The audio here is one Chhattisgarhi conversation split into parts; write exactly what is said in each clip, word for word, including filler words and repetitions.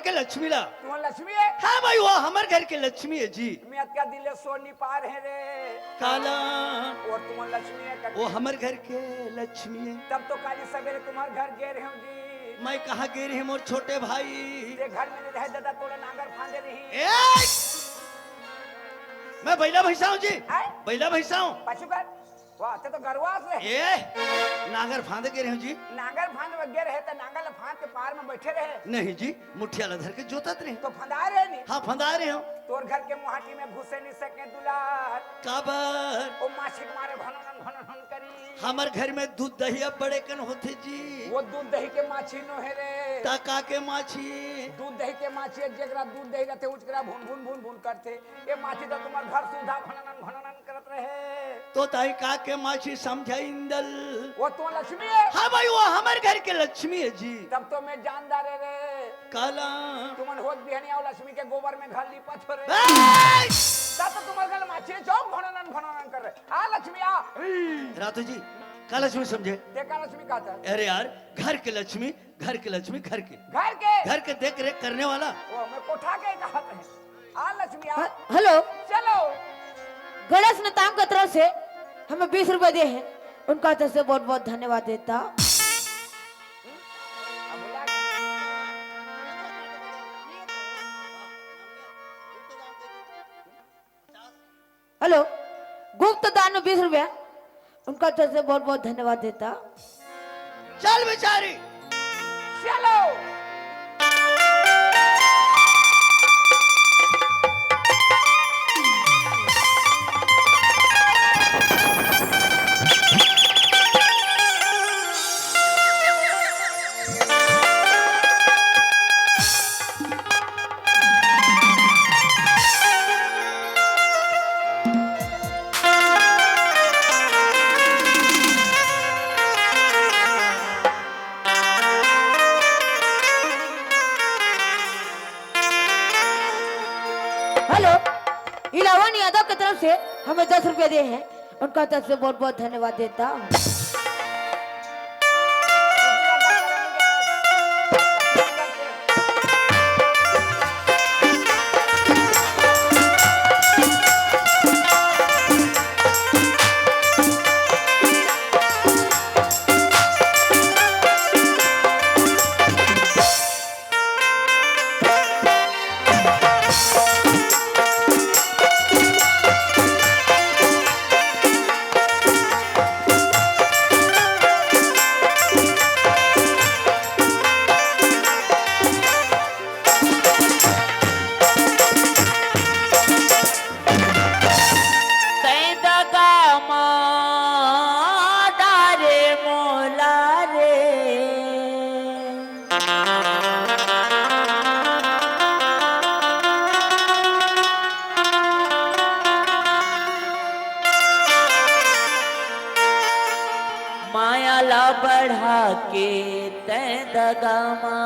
के लक्ष्मी ला। तुमन लक्ष्मी हे? हाँ भाई, वो हमर घर के लक्ष्मी हे जी। मैं अतका दिन ले सोनी पार हे रे। काला। और तुमन लक्ष्मी हे का? वो हमर घर के लक्ष्मी हे। तब तो काली सवेरे तुम्हर घर गे रहेंव जी। मैं कहाँ गे रहेंव मोर छोटे भाई? ते घर में नहीं रहे दादा, तोला नांगर फांदे रही। ए! मैं बइला भइँसा हूँ जी। आय? बइला भइँसा हूँ। पशु कर। वाह, ते तो गरवास रहे। ए, नांगर फांदे गे रहेंव जी। नांगर फांदे गे रहे त नांगर ल फांद के पार में बइठे रहे। नहीं जी, मुठिया ल धर के जोतत रहेंव। तो फंदाय रहे नहीं? हाँ, फंदाय रहेंव। तोर घर के मुहाटी में घुसे नहीं सके दुलार। काबर? ओ माछी के मारे भनन भनन करी। हमर घर में दूध दही अब बड़े कन होथे जी। वो दूध दही के माछी नो हे रे। त का के माछी? दूध दही के माछी हे, जेकरा दूध दही रहथे, उचकरा भुन भुन भुन भुन करथे। ये माछी तो तुम्हर घर सुधा भननन भननन करत रहे। तो ताई का के माछी समझा इंदल? वो तो लक्ष्मी हे। हाँ भाई, वो हमर घर के लक्ष्मी हे जी। तब तो मैं जान डारे रे। काला। तुमन होत बिहनिया वो लक्ष्मी के गोबर में घर लिपत हो रे। ए! तब तो तुम्हर घर माछी चौक भननन भननन कर रहे। आ लक्ष्मी आ। रातू जी, का लक्ष्मी समझे? ते का लक्ष्मी कहता? अरे यार, घर के लक्ष्मी, घर के लक्ष्मी, घर के। घर के? घर के देख रेख करने वाला। वो मैं कोठा के कहत रहे। आ लक्ष्मी आ। ह-, हेलो। चलो। गणेश नेताम के तरफ से हमें बीस रुपए दिए हैं, उनका तरफ से बहुत बहुत धन्यवाद देता। अब बोला। हेलो, गुप्त दान में बीस रुपया, उनका तरफ से बहुत बहुत धन्यवाद देता। चल बेचारी। चलो। हेलो, इलावन यादव की तरफ से हमें दस रुपए दिए हैं, उनका तरफ से बहुत बहुत धन्यवाद देता हूँ। तैं दगा मा डारे मोला रे। माया ला बढ़ा के तैं दगा मा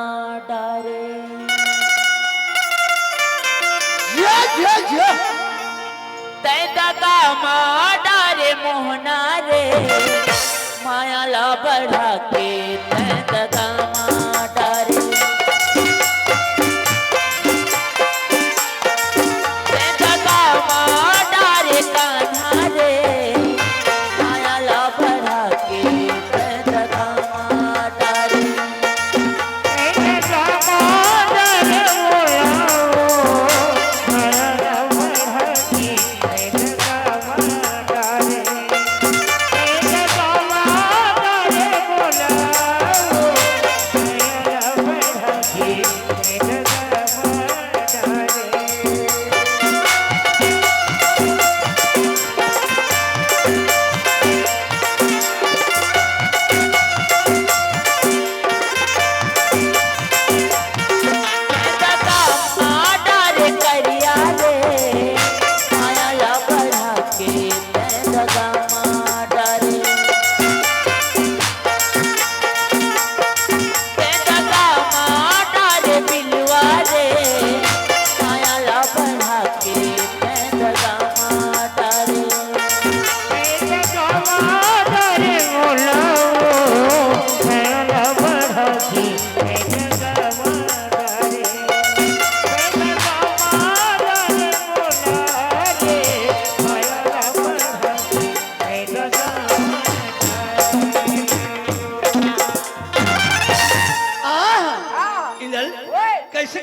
डारे। जिया, जिया, जिया। तैं दगा मा डारे मोहना रे, माया ला बढ़ा के तैं दगा मा डारे। तैं दगा मा डारे कान्हा रे, माया ला बढ़ा के तैं दगा मा डारे।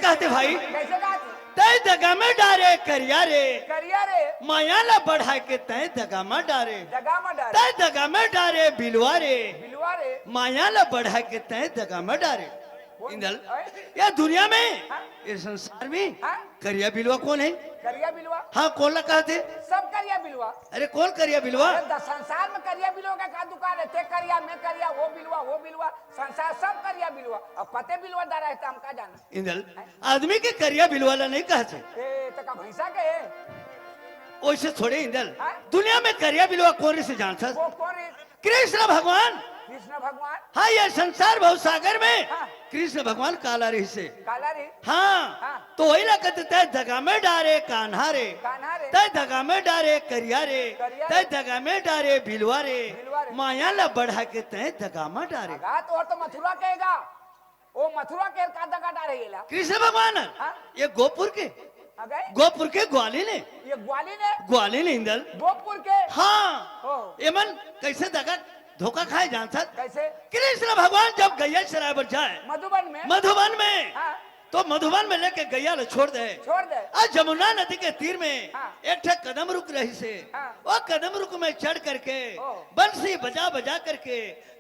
कहते भाई, कैसे कहते? तै दगा में डारे करिया रे, करिया रे। माया ला बढ़ा के तै दगा में डारे, दगा में डारे। तै दगा में डारे बिलवा रे, बिलवा रे। माया ला बढ़ा के तै दगा में डारे। इंदल, ये दुनिया में, हाँ? ये संसार में, हाँ? करिया बिलवा कोन हे? करिया बिलवा? हाँ, कोन ला कहते? सब करिया बिलवा। अरे, कोन करिया बिलवा? अरे, द-, संसार में करिया बिलवा का का दुकान हे? ते करिया, मैं करिया, वो बिलवा, वो बिलवा, संसार सब करिया बिलवा। अब कते बिलवा दारा हे, त हम का जाना? इंदल, हाँ? आदमी के करिया बिलवा ला नहीं कहते। ए, त का भैंसा के हे? ओइसे थोड़े इंदल। हाँ? दुनिया में करिया बिलवा कोन रिहिसे जानथस? वो कोन रिहिसे? कृष्ण भगवान। कृष्ण भगवान। हाँ, ये संसार भव सागर में हाँ। कृष्ण भगवान काला रिहिसे। काला रे। हाँ। हाँ। तो वही ला कहते, तै दगा में डारे कान्हा रे। कान्हा रे। तै दगा में डारे करिया रे। करिया तै रे। दगा में डारे बिलवा रे। बिलवा रे। माया ला बढ़ा के तै दगा में डारे। दगा तो, और तो मथुरा कहेगा। ओ मथुरा के का दगा डारे येला? कृष्ण भगवान, हाँ? ये गोपुर के, अगे? गोपुर के ग्वालिन हे। ये ग्वालिन हे? ग्वालिन हे इंदल। गोपुर के? हाँ। ओ। एमन कैसे दगा, धोखा खाए जानथस? कैसे? कृष्ण भगवान जब गैया चराए बर जाए मधुबन में? मधुबन में, हाँ। तो मधुबन में लेके गैया ल छोड़ दे। छोड़ दे। आ जमुना नदी के तीर में हाँ। एक ठे कदम रुख रहिसे। हाँ। वो कदम रुख में चढ़ करके ओ। बंसी बजा बजा करके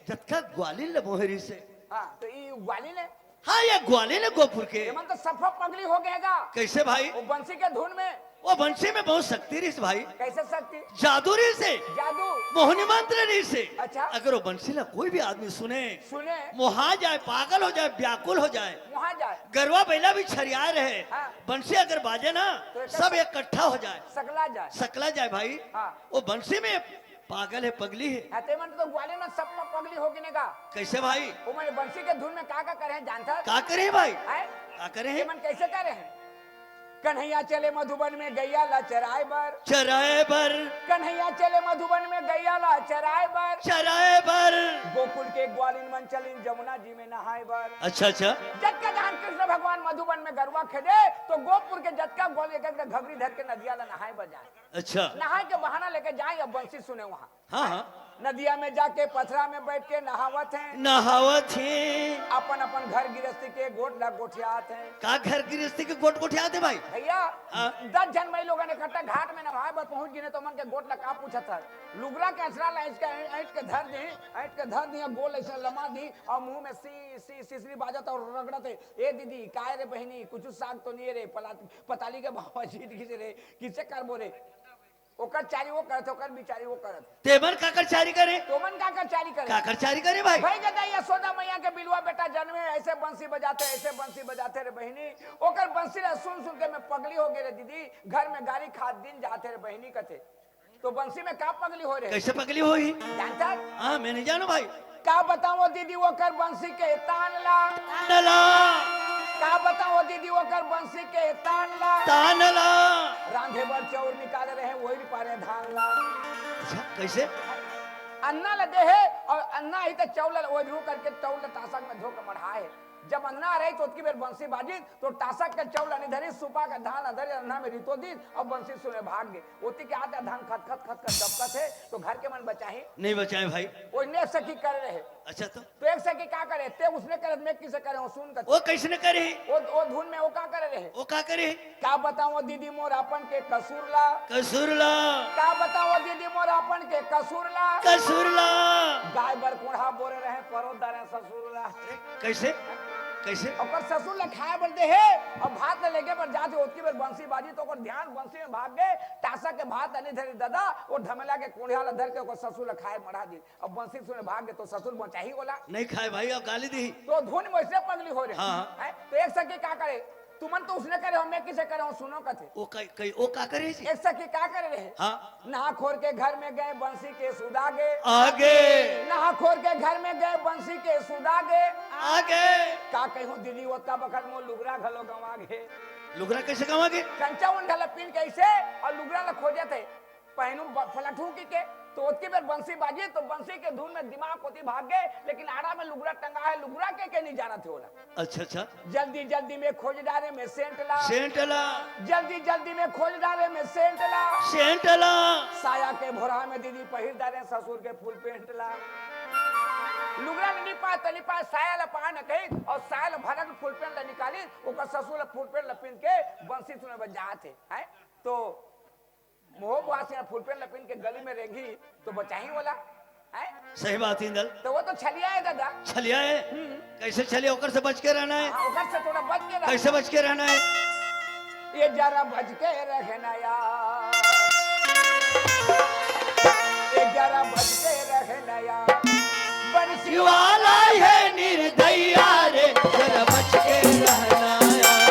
जतका ग्वालिन ल मोहे रिहिसे। हाँ, तो ई ग्वालिन हे? हाँ, ये ग्वालिन हे गोपुर के। एमन तो सफा पगली हो गए गा। कैसे भाई? वो बंसी के धुन में। वो बंसी में बहुत शक्ति रिहिसे भाई। कैसे शक्ति? जादू रिहिसे। जादू। मोहनी मंत्र रिहिसे। अच्छा। अगर वो बंसी ला कोई भी आदमी सुने, सुने। मोहा जाए, पागल हो जाए, व्याकुल हो जाए, मोहा जाए। गरवा बैला भी छरियाए रहे, हाँ। बंसी अगर बाजे ना, तो एक सब इकट्ठा हो जाए। सकला जाए। सकला जाए भाई। हाँ। वो बंसी में पागल हे, पगली हे। हाँ, ते मन तो ग्वालिन में सब पगली हो गे गा। कैसे भाई? वो मन बंसी के धुन में का का करे हे जानथस? का करे हे भाई? हैं? का करे हे? ये मन कैसे करे हे? कन्हैया चले मधुबन में गैया ला चराए बर। चराए बर। कन्हैया चले मधुबन में गैया ला चराए बर। चराए बर। गोकुल के ग्वालिन मन चलिन जमुना जी में नहाए बर। अच्छा, अच्छा। जतका जहान कृष्ण भगवान मधुबन में गरवा खेदे, तो गोपुर के जतका ग्वालिन एक एक घघरी धर के नदिया ला नहाए बर जाए। अच्छा। नहाए के बहाना लेके जाए, अब बंसी सुने वहाँ। हाँ, हाँ। नदिया में जाके पथरा में बैठ के नहावत हे। नहावत हे। अपन अपन घर गिरस्ती के गोठ ला गोठियात हे। का घर गिरस्ती के गोठ गोठियात हे भाई? भैया, हाँ। दस झन मई लोगन इकट्ठा घाट में नहाए बर पहुंच गिने, तो मन के गोठ ला का पूछत हे? लुगरा के अचरा ला ऐंठ के, ऐंठ के धर दी, ऐंठ के धर दी, गोल ऐसे लमा दी और मुंह में सी, सी, सिसरी बाजत और रगड़त हे। ए दीदी, काय रे बहिनी, कुछ साग तो नहीं रे, पला-, पताली के भाव जीत गिसे रे, किसे करबो रे? ओकर चारी वो करत, ओकर बिचारी वो करत। तेमन काकर चारी करे? तोमन काकर चारी करे? काकर चारी करे भाई? भाई गदा यशोदा मैया के बिलवा बेटा जन्मे, ऐसे बंसी बजाते, ऐसे बंसी बजाते रे बहिनी। ओकर बंसी ला सुन सुन के मैं पगली हो गे रे दीदी। घर में गारी खात दिन जाते रे बहिनी कथे। तो बंसी में का पगली हो रे? कैसे पगली होही? जानता? हाँ, मैं नहीं जानू भाई। का बताओ दीदी ओकर बंसी के तान ला। तान ला। का बताओ दीदी ओकर बंसी के तान ला। तान ला। रांधे बर चाउर निकाले रहे, वही पारे धान ला। अच्छा, कैसे? अन्ना ला दे हे और अन्ना ही तो चाउर ला, वो रू करके चाउर ला तासक में धो के मढ़ाए। जब अन्ना रही तो ओतकी बेर बंसी बाजी, तो तासक के चाउर ला नहीं धरी, सुपा के धान ला धरी, अन्ना में रितो दी और बंसी सुने भाग गे। ओती के आते धान खत खत खत खत दबकत हे, तो घर के मन बचाही? नहीं बचाए भाई। वो नेक सखी करे रहे। अच्छा तो? तो एक सखी का करे? ते उसने करे, मैं किसे करे हूँ, सुन कर। वो कैसने करे? वो, वो धुन में वो का करे रहे? वो का करे? का बताओ दीदी मोर अपन के कसूर ला? कसूर ला। का बताओ दीदी मोर अपन के कसूर ला? कसूर ला। गाय बर कोढ़ा बोरे रहे, परो दरे ससुर ला। अरे, कैसे? कैसे? ओकर ससुर ला खाए बर दे हे, और भात ला लेके बर जात हे, ओतकी बेर बंसी बाजी, तो ओकर ध्यान बंसी में भाग गे, तासक के भात ला नहीं धरी दादा, वो ढमेला के कोढ़िया ला धर के ओकर ससुर ला खाए मढ़ा दी। अब बंसी सुने भाग गे तो ससुर बचाही ओला। नहीं खाए भाई, अब गाली दी। तो धुन में से पगली हो रहे। हाँ, हाँ। हैं? तो एक सखी का करे? तुमन तो उसने करे हो, मैं किसे करे हूँ, सुनो कथे। वो कई, कई, वो का करे जी? एक सखी का करे रहे? हाँ। नहा खोर के घर में गए, बंसी के सुदा गे। आगे। नहा खोर के घर में गए, बंसी के सुदा गे। आगे। का कहूँ दीदी, ओतका बखत मोर लुगरा घलो गंवा गे। लुगरा कैसे गंवा गे? कंचा उन ढाला पिन कैसे और लुगरा ला खोजत हे। पहनू ब-, फलटू की के, तो ओतकी बेर बंसी बाजी, तो बंसी के धुन में दिमाग ओती भाग गे, लेकिन आड़ा में लुगरा टंगा हे, लुगरा के, के नहीं जानत हे ओला। अच्छा, अच्छा। जल्दी, जल्दी में खोज डारे में सेंट ला। सेंट ला। जल्दी, जल्दी में खोज डारे में सेंट ला। सेंट ला। साया के भोरा में दीदी पहिर डारे ससुर के फुल पेंट ला। लुगरा नहीं तनी पाए साया ला पाए न कही, अउ साया ला भरत फुलपेन ला निकाली, ओकर ससुर ला फुलपेन ला पिंध के बंसी सुने बर जात हे, हैं? तो मोह बुआसी ला फुलपेन ला पिंध के गली में रेंगी, तो बचाही ओला, हैं? सही बात, इंदल। तो वो तो छलिया है दादा। छलिया है? हम्म। कैसे छलिया? ओकर से बच के रहना है। हाँ, ओकर से थोड़ा बच के रहना। कैसे बच के रहना है? ये जरा बच के रहना यार, ये जरा बच के रहना यार। बंसी वाला है निर्दया रे, जरा बच के रहना यार।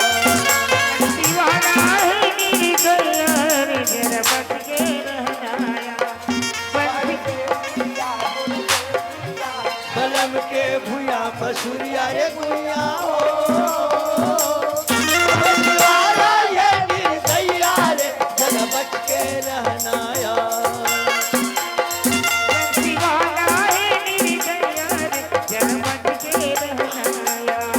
बंसी वाला है निर्दया रे, जरा बच के रहना यार। बलम के भुइया पसुरिया रे गुइया हो। बंसी वाला ये निर्दया रे, जरा बच के रहना यार। बंसी वाला ये निर्दया रे, जरा बच के रहना यार।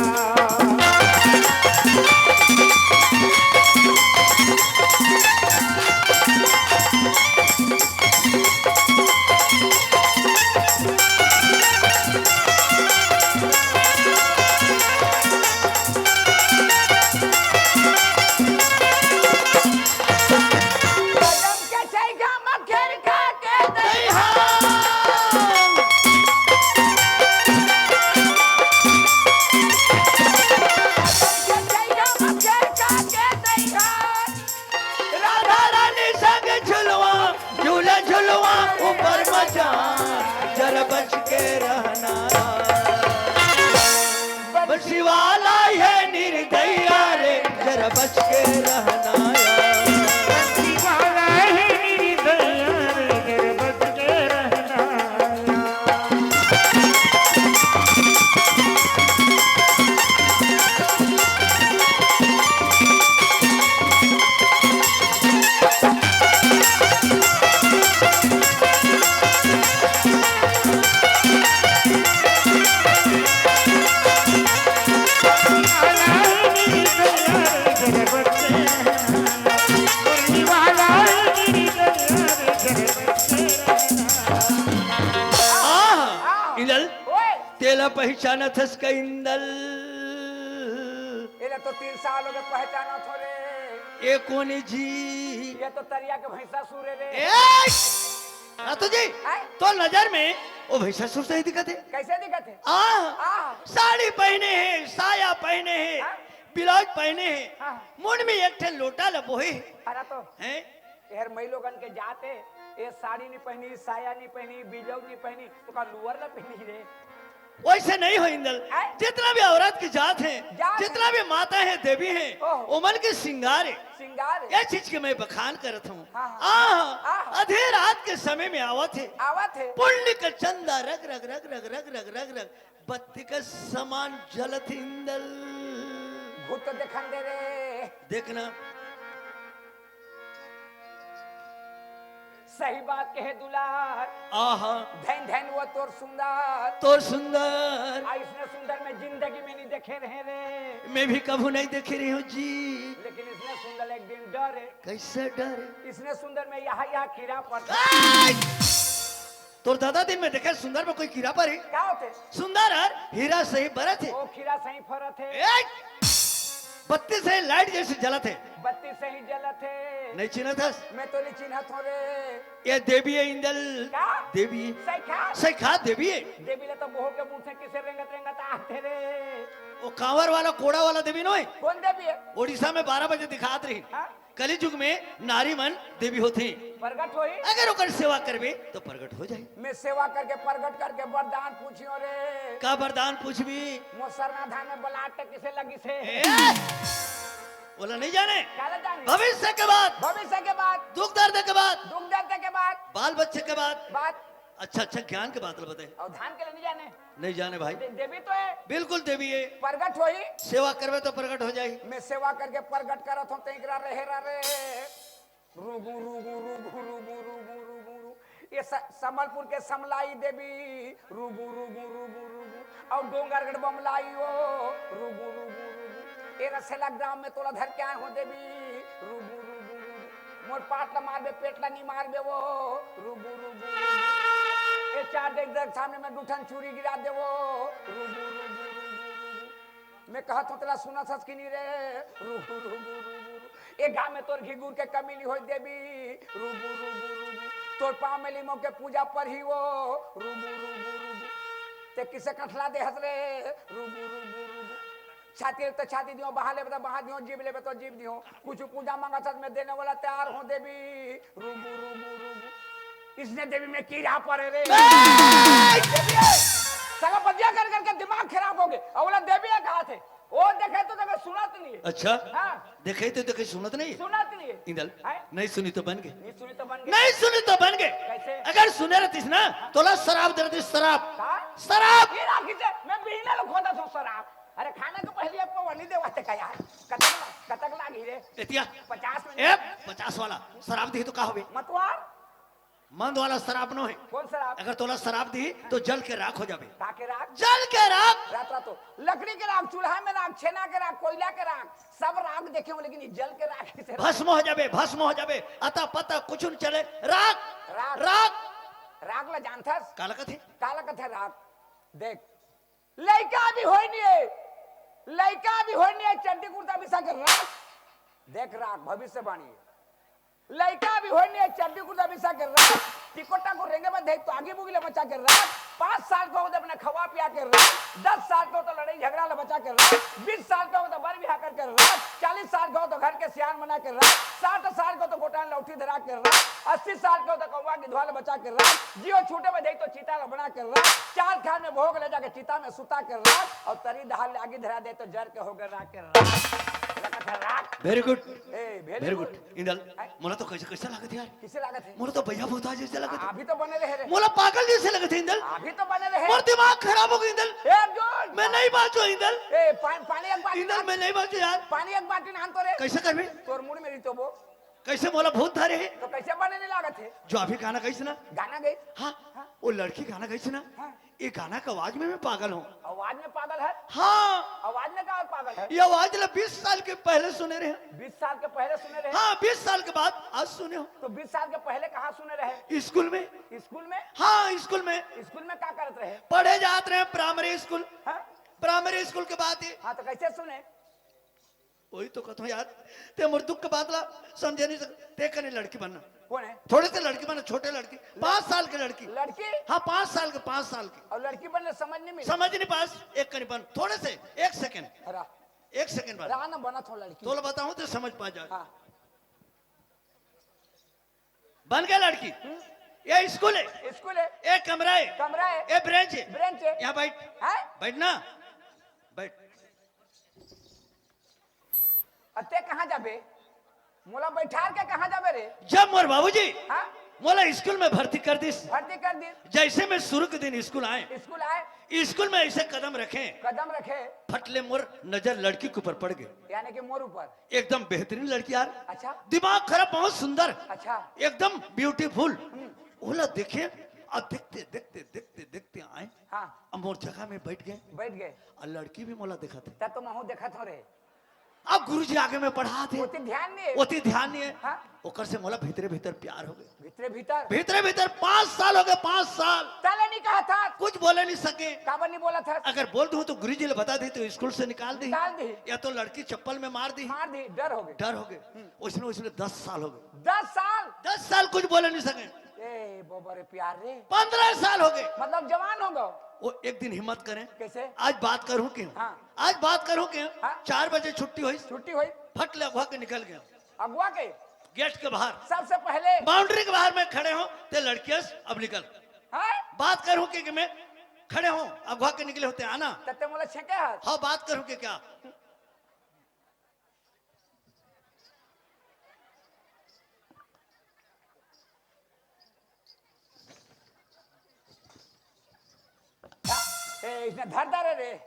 कदम के छैगा म घेर खा के दइहान। कदम के छैगा म घेर खा के दइहान। राधा रानी संग झुलवा, झूला झुलवा ऊपर मचान, जरा बच के रहना। बंसी वाला ये निर्दया रे, जरा बच के रहना यार। बंसी वाला ये निर्दया रे, जरा बच के रहना यार। आह, इंदल, ओए! तेला पहचानत हस का इंदल? एला तो तीन साल हो गए पहचानत हों रे। ए कोन ए जी? ये तो तरिया के भैंसा सुरे रे। ए! नाथू जी, हैं? तोर नजर में ओ भैंसासुर सही दिखत हे। कैसे दिखत हे? आ, आ। साड़ी पहने हे, साया पहने हे, हाँ? ब्लाउज पहने हे, हाँ। मुड़ में एक ठे लोटा ल बोहे हे। अरे तो हैं? यार, मई लोगन के जात हे, ए साड़ी नहीं पहनी, साया नहीं पहनी, ब्लाउज नहीं पहनी, तो का लोअर ल पहनी रे? वैसे नहीं हो इंदल, हैं? जितना भी औरत की जात हे, जात हे। जितना भी माता हे, देवी हे, ओह। ओमन के श्रृंगार हे। श्रृंगार हे। ये चीज के मैं बखान करत हूँ। हाँ, हाँ। आह, आह। आधे रात के समय में आवत हे। आवत हे। पुण्य का चंदा रग, रग, रग, बत्ती का समान जलत हे इंदल। भूत देखन दे रे। देखना। सही बात कहे दुलार। आहा। धन धन वो तोर सुंदर। तोर सुंदर। आ, इसने सुंदर मैं जिंदगी में नहीं देखे रहे रे। मैं भी कभू नहीं देखे रही हूँ जी। लेकिन इसने सुंदर एक दिन डरे। कैसे डरे? इसने सुंदर में यहाँ, यहाँ कीड़ा पड़ता। ए! तोर दादा दिन में देखे सुंदर में कोई कीड़ा परे? क्या होथे? सुंदर हर हीरा सही बरत हे। ओ कीड़ा सही फरत हे। ए! बत्ती सही लाइट जैसे जलत हे। बत्ती सही जलत हे। नहीं चिन्हत हस? मैं तो नहीं चिन्हत हों रे। ये देवी हे इंदल। क्या? देवी हे। सही खा? सही खा देवी हे। देवी ला तो बोहो के मुंह से किसे रेंगत रेंगत आथे रे। वो कांवर वाला, कोड़ा वाला देवी नोहे? कौन देवी हे? उड़ीसा में बारह बजे दिखात रही। हाँ? कलयुग में नारी मन देवी होथे। प्रगट होही। अगर ओकर सेवा करबे तो प्रगट हो जाही। मैं सेवा करके, प्रगट करके वरदान पूछियो रे। का वरदान पूछबी? मोर सरना धान में बलाट किसे लगिस हे? ए! ओला नहीं जाने। काला जाने? भविष्य के बात। भविष्य के बात। दुख दर्द के बात। दुख दर्द के बात। बाल बच्चे के बात। बात। अच्छा, अच्छा, ज्ञान के बात ल बताए। अउ धान के ल नहीं जाने। नहीं जाने भाई। दे-, देवी तो हे। बिल्कुल देवी हे। प्रगट होही। सेवा करबे तो प्रगट हो जाही। मैं सेवा करके प्रगट करत हों, तेकरा रहे रा रे। रुगु, रुगु, रुगु, रुगु, रुगु, रुगु। ये स-, संबलपुर के समलाई देवी। रुगु, रुगु, रुगु, रुगु। अउ डोंगरगढ़ बमलाई ओ। रुगु, रुगु, रुगु। ये रसेला ग्राम में तोला धर के आए हों देवी। रुगु, रुगु, रुगु। मोर पाट ला मारबे, पेट ला नहीं मारबे वो। रुगु, रुगु, रुगु। चार देख देख सामने में दू ठन चूरी गिरा देवो। रुबू, रुबू, रुबू, रुबू। मैं कहत हूँ, तेला सुनत हस कि नहीं रे? रुबू, रुबू, रुबू, रुबू। ए गाँव में तोर घी गुर के कमी नहीं होई देवी। रुबू, रुबू, रुबू। तोर पाँव में लीमो के पूजा परही वो। रुबू, रुबू, रुबू। ते किसे कठला देहत रे? रुबू, रुबू, रुबू। छाती लेबे त छाती दियो, बहा लेबे त बहा दियो, जीभ लेबे त जीभ दियो। कुछ पूजा मांगत हस, मैं देने वाला तैयार हूँ देवी। रुबू, रुबू, रुबू। इसने देवी में कीड़ा पड़े रे। ए! देवी है। साला बदिया कर करके दिमाग खराब हो गए। अउ ओला देवी है कहा थे। ओ देखे तो देखे, सुनत नहीं है। अच्छा। हाँ। देखे तो देखे, सुनत नहीं है। सुनत नहीं है। इंदल, हैं? नहीं सुनी तो बन गए। नहीं सुनी तो बन गए। नहीं सुनी तो बन गए। कैसे? अगर सुने रहतीस ना, तोला शराब दे रहतीस, शराब। का? शराब। ये राखी से मैं बिहने लो खोदा था शराब। अरे खाना के पहले आपको वनी देवा थे का यार? कतक ला-, कतक लागी रे? एतिया। पचास में। ए, पचास वाला शराब दी तो का होवे? मतवार। मंद वाला शराब नो है। कौन शराब? अगर तोला शराब दी तो जल के राख हो जाबे। का के राख? जल के राख। रात रात तो लकड़ी के राख, चूल्हा में राख, छेना के राख, कोयला के राख, सब राख देखे हो, लेकिन ये जल के राख कैसे? भस्म हो जाबे, भस्म हो जाबे। अता पता कुछ नहीं चले। राख, राख। राख। राख ला जानथस? काला कथे? काला कथे राख। देख, लइका भी होय नहीं है, लइका भी होय नहीं है, चड्डी कुर्ता बिसा के राख। देख राख, भविष्यवाणी है। लइका भी होय नहीं है, चड्डी कुर्ता बिसा के राख। टिकोटा को रेंगे में देख तो आगी बुगी ले बचा के राख। पाँच साल को तो अपने खवा पिया के राख। दस साल को तो लड़ाई झगड़ा ले बचा के राख। बीस साल को तो बर बिहा करके राख। चालीस साल को तो घर के सियान बना के राख। साठ साल को तो गोटा लौठी धरा के राख। अस्सी साल को तो कौवा गिधवा ले बचा के राख। जियो छूटे में देख तो चिता ले बना के राख। चार खान में भोग ले जाके चिता में सुता के राख। और तरी दहार ले आगी धरा दे तो जर के हो गए राख के राख। लगा था राख। Very good। ए, very very good। Good। Indal, हैं? मोला तो कैसे, कैसे लागत यार? किसे लागत है? मोला तो भैया भूता जैसे लागत है। अभी तो बने रहे रे। मोला पागल जैसे लागत है, इंदल। अभी तो बने रहे। मोर दिमाग खराब हो गया, इंदल। ए, अर्जुन। मैं नहीं बाँचो, इंदल। ए, पा-, पानी एक बाटी इंदल, लान। मैं नहीं बाँचो यार। पानी एक बाटी लान तो रे। कैसे करबे? तोर मुड़ में रही तो वो। कैसे मोला भूत धरे है? तो कैसे बने नहीं लागत है? जो अभी गाना गईस ना? गाना गईस? हाँ, हाँ। वो लड़की गाना गईस ना? हाँ। ये गाना का आवाज में मैं पागल हूँ। आवाज में पागल है? हाँ। आवाज में का और पागल है? ये आवाज ला बीस साल के पहले सुने रहे। बीस साल के पहले सुने रहे? हाँ, बीस साल के बाद आज सुने हो। तो बीस साल के पहले कहाँ सुने रहे? स्कूल में। स्कूल में? हाँ, स्कूल में। स्कूल में का करत रहे? पढ़े जात रहे प्राइमरी स्कूल। हाँ? प्राइमरी स्कूल के बाद ही। हाँ, तो कैसे सुने? वही तो कहता हूँ यार, ते मोर दुख के बात ला समझे नहीं सक-, ते कने लड़की बनना। कौन है? थोड़े से लड़की बनना, छोटे लड़की, पाँच साल की लड़की। लड़की? हाँ, पाँच साल के, पाँच साल की। और लड़की बनने समझ नहीं मिली? समझ नहीं पास, एक कने बन, थोड़े से, एक सेकंड। रा-, एक सेकंड बन। रहा ना, बना थो लड़की। तोला बताऊँ तो समझ पा जाओ। हाँ। बन गया लड़की। हम्म। ये स्कूल है। स्कूल है। एक कमरा है। कमरा है। ये ब्रेंच है। ब्रेंच है। यहाँ बैठ। हैं? बैठना। बैठ। अते कहाँ जाबे? मोला बैठार के कहाँ जाबे रे? जब मोर बाबूजी हाँ? मोला स्कूल में भर्ती कर दिस। भर्ती कर दिस। जैसे मैं शुरू के दिन स्कूल आए। स्कूल आए। स्कूल में ऐसे कदम रखे। कदम रखे। फटले मोर नजर लड़की के ऊपर पड़ गए। यानी कि मोर ऊपर। एकदम बेहतरीन लड़की यार। अच्छा। दिमाग खराब, बहुत सुंदर। अच्छा। एकदम beautiful। हम्म। ओला देखे, और देखते, देखते, देखते, देखते आए। हाँ। अब मोर जगह में बैठ गए। बैठ गए। और लड़की भी मोला देखत है। तब तो महू देखत हो रे। अब गुरुजी आगे में पढ़ात है। ओती ध्यान नहीं है। ओती ध्यान नहीं है। हाँ। ओकर से मोला भीतरे भीतर प्यार हो गए। भीतरे भीतर? भीतरे भीतर पाँच साल हो गए, पाँच साल। तले नहीं कहा था। कुछ बोले नहीं सके। काबर नहीं बोला था? अगर बोल दूं तो गुरुजी ले बता दी तो स्कूल से निकाल दी। निकाल दी। या तो लड़की चप्पल में मार दी। मार दी, डर हो गए। डर हो गए। हम्म। उसने, उसने दस साल हो गए। दस साल? दस साल कुछ बोले नहीं सके। ए, बाबा रे प्यार रे। पन्द्रह साल हो गए। मतलब जवान हो गए। वो एक दिन हिम्मत करें। कैसे? आज बात करूं कि हाँ। आज बात करूं कि हाँ। चार बजे छुट्टी हुई। छुट्टी हुई। फट ले अगवा के निकल गया। अगवा के? गेट के बाहर। सबसे पहले? बाउंड्री के बाहर मैं खड़े हूं, ते लड़कियस अब निकल। हाँ? बात करूं कि, कि मैं खड़े हूं, अगवा के निकले होते आना। तब ते मोला छेके हाथ। हाँ, बात करूं कि क्या? ए, इसने धर धरे रे।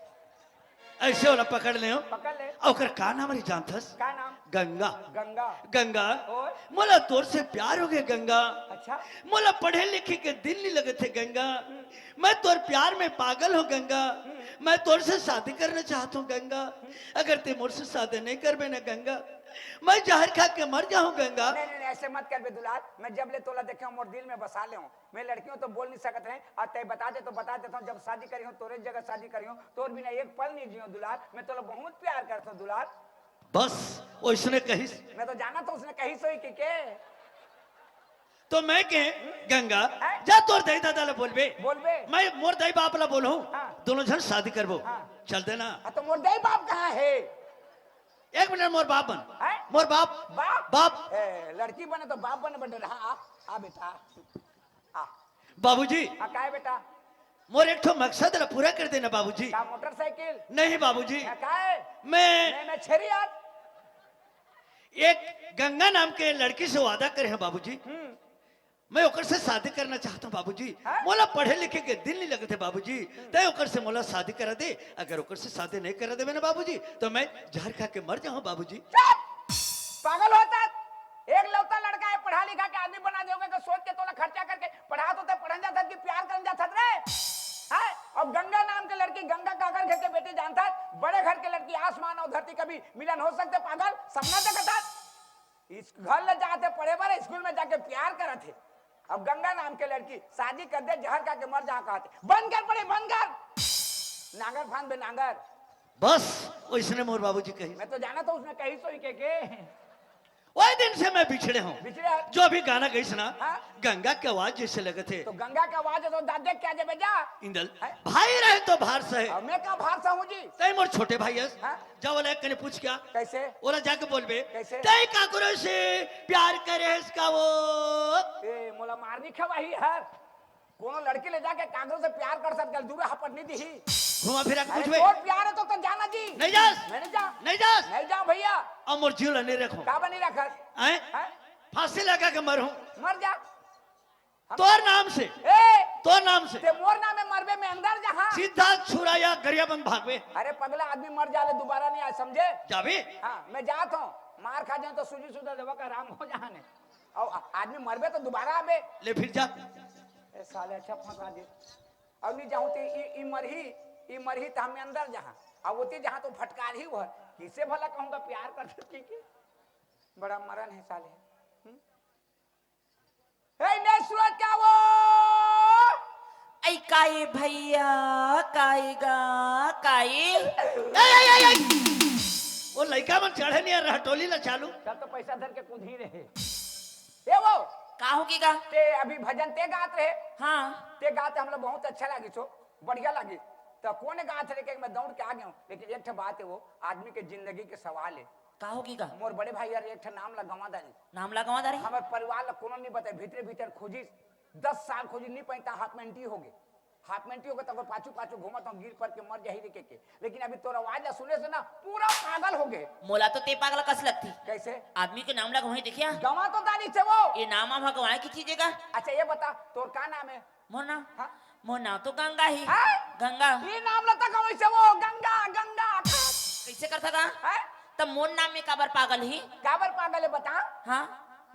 ऐसे वाला पकड़ ले हो। पकड़ ले। ओकर का नाम रही जानथस? का नाम? गंगा। गंगा। गंगा। और? मोला तोर से प्यार हो गया गंगा। अच्छा। मोला पढ़े लिखे के दिन नहीं लगे थे गंगा। हम्म। मैं तोर प्यार में पागल हूँ गंगा। हम्म। मैं तोर से शादी करना चाहत हूँ गंगा। अगर ते मोर से शादी नहीं करबे ना गंगा, मैं जहर खा के मर जाहूँ गंगा। नहीं, नहीं, नहीं, ऐसे मत करबे दुलार। मैं जब ले तोला देखे हूँ, मोर दिल में बसा ले हूँ। मैं लड़की हूँ तो बोल नहीं सकत रहे, और तय बता दे तो बता देता हूँ, जब शादी करी हूँ तोरे जगह शादी करी हूँ, तोर बिना एक पल नहीं जियो दुलार। मैं तोला बहुत प्यार करता हूँ दुलार। बस, ओइसने कहिस। मैं तो जानत हूँ उसने कहिस होही के, के। तो मैं के, गंगा, हैं? जा तोर दाई दादा ला बोलबे। बोलबे। मैं मोर दाई बाप ला बोलहूँ। हाँ। दोनों झन शादी करबो। हाँ। चल देना। हाँ, तो मोर दाई बाप कहाँ हे? एक मिनट, मोर बाप बन। हैं? मोर बाप। बाप? बाप। ए, लड़की बने तो बाप बने, बने रहा। आ, आ बेटा, आ। बाबूजी। हाँ, काय बेटा? मोर एक ठो मकसद ला पूरा कर देना बाबूजी। का मोटरसाइकिल? नहीं बाबूजी। हाँ, काय? मैं मैं, मैं छेरी आज। एक गंगा नाम के लड़की से वादा करे हैं बाबूजी। हम्म। मैं ओकर से शादी करना चाहता हूँ बाबूजी। हाँ? मोला पढ़े लिखे के दिल नहीं लगते बाबूजी। तय ओकर से मोला शादी करा दे। अगर ओकर से शादी नहीं करा देबे ना बाबूजी, तो मैं जहर खा के मर जाऊँ बाबूजी। चुप! पागल होता। एक लौता लड़का है, पढ़ा लिखा के आदमी बना देवे के सोच के तोला खर्चा करके पढ़ात होते, पढ़न जात हस कि प्यार करन जात हस रे? हैं? और गंगा नाम के लड़की, गंगा काकर घर के बेटी जानत हस? बड़े घर के लड़की, आसमान और धरती कभी मिलन हो सकते? पागल, सपना देखत हस? इस घर ले जाते पढ़े बर, स्कूल में जाके प्यार करत हे। अब गंगा नाम के लड़की शादी कर दे, जहर खा के मर जा कहत हे। बंद कर पढ़े, बंद कर। नांगर फांद बे, नांगर। बस, ओइसने मोर बाबूजी कहिस। मैं तो जानत हूँ उसने कहिस होही के, के। वही दिन से मैं बिछड़े हूँ। बिछड़े हस? जो अभी गाना गइस ना, हाँ? गंगा के आवाज जैसे लगत हे। तो गंगा के आवाज हे तो दादे क्या देबे जा? इंदल, हैं? भाई रहे तो भार सहे। अब मैं का भार सहूँ जी? तय मोर छोटे भाई हस। हाँ? जा ओला एक कने पूछ क्या? कैसे? ओला जाके बोलबे। कैसे? तय काकरो से प्यार करे हस का वो? ए, मोला मार नहीं खवाही हर। कोनो लड़की ले जाके काकरो से प्यार कर सकत हे, दूर हपट नहीं दिही। घुमा फिरा के अरे, पूछबे। तोर प्यार हे तो, तो जाना जी। नहीं जास। मैं नहीं जा। नहीं जास। नहीं जा भैया। अब मोर जीव ला नहीं रखो। का बनी रखत? हैं? हैं? फांसी लगा के मरहूँ। मर जा। हम तोर नाम से। ए! तोर नाम से। ते मोर नाम में मरबे, मैं अंदर जहाँ। सीधा छुरा या गरियाबंद भागबे। अरे पगला, आदमी मर जाले, दोबारा नहीं आए, समझे? जाबे? हाँ, मैं जात हूँ। मार खा जाऊँ तो सूजी सुधा देवा का आराम हो जाने। और आ-, आदमी मरबे तो दोबारा आबे। ले फिर जा। ए साले, अच्छा फंसा दे। और नहीं जाऊँ तो ई, ई मरही, ई मरही तो हमें अंदर जहाँ। और वो ते जहाँ तो फटकार ही वो है। किसे भला कहूँगा प्यार कर सकती के? बड़ा मरण है साले। हम्म? ए, नहीं सुनत का वो? ऐ काई भैया, काई गा, काई। ए, ए, ए, ए! वो लइका मन चढ़े नहीं आ रहा, टोली ला चालू। चल तो पैसा धर के कूद ही रहे। ए वो, का हो गीगा? ते अभी भजन ते गात रहे। हाँ। ते गात हमला बहुत अच्छा लागिस हो, बढ़िया लागिस। तो कोन गात रहे के मैं दौड़ के आ गया हूँ, लेकिन एक ठे बात है, वो आदमी के जिंदगी के सवाल है। का हो गीगा? मोर बड़े भाई यार एक ठे नाम ला गंवा डारिस। नाम ला गंवा डारिस? हमर परिवार ला कोनो नहीं बताए, भीतरे भीतर खोजिस, दस साल खोजिस, नहीं पाइस, हाथ में एंटी हो गए। हाथ में एंटी हो गए, तब पाछू पाछू घूमत हूँ, गिर पड़ के मर जाही रे के, के। लेकिन अभी तोर आवाज ला सुने से ना पूरा पागल हो गए। मोला तो ते पागल कस लगती। कैसे? आदमी के नाम ला गंवाए देखिया। गंवा तो डारिस हे वो। ये नाम आ गंवाए की चीज है का? अच्छा ये बता, तोर का नाम है? मोर नाम? हाँ? मोर नाम तो गंगा ही। हाँ? गंगा। ये नाम ला तक वैसे वो गंगा, गंगा। कैसे करता का? हाँ? तब मोर नाम में काबर पागल ही? काबर पागल है बता? हाँ?